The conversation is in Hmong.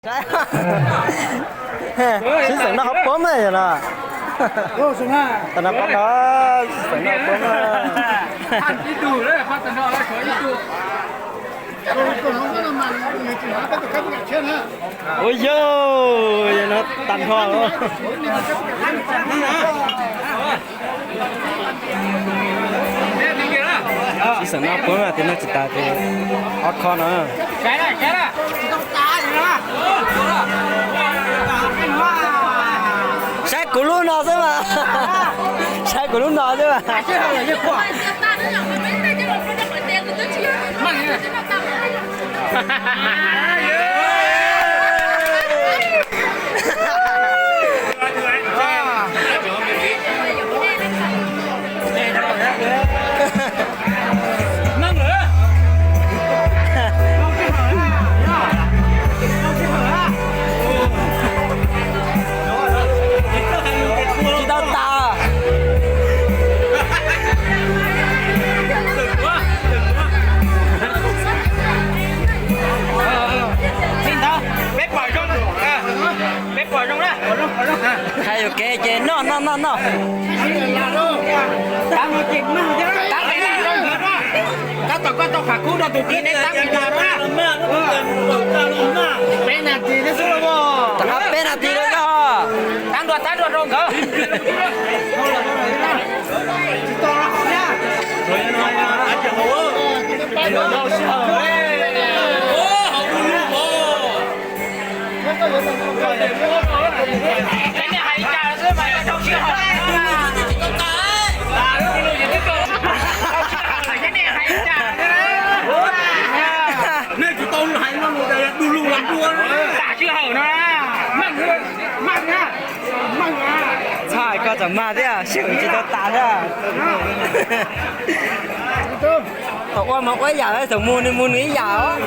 Sib xeem noj qhov poob na yog no. Tam no pab no sib xeem noj qhov poob na. Ua yog, yog no tag nrho. Sib xeem noj poob na, tes noj tsis tas tes ob khob no. Saib kuv lub no xwb mas. Saib kuv lub no xwb mas. Tsis tau tas. Peb pom zoo, peb pom zoo na. Hais yuam kev ces noj noj noj noj. Tab tom koj tau qhov kub rau tus tib neb tab. Peb nas this thiab xwb los. Rov qab peb nas this rau koj. Tab nrua tab nrua rau nkawd. Nej tsis tau hais no, du lug los dua. Txhob hais koj tseem mag thiab, seb kuv tsis tau tas thiab. Thaum ua mas ua ib yam, thaum mus nws mus nws ib yam os.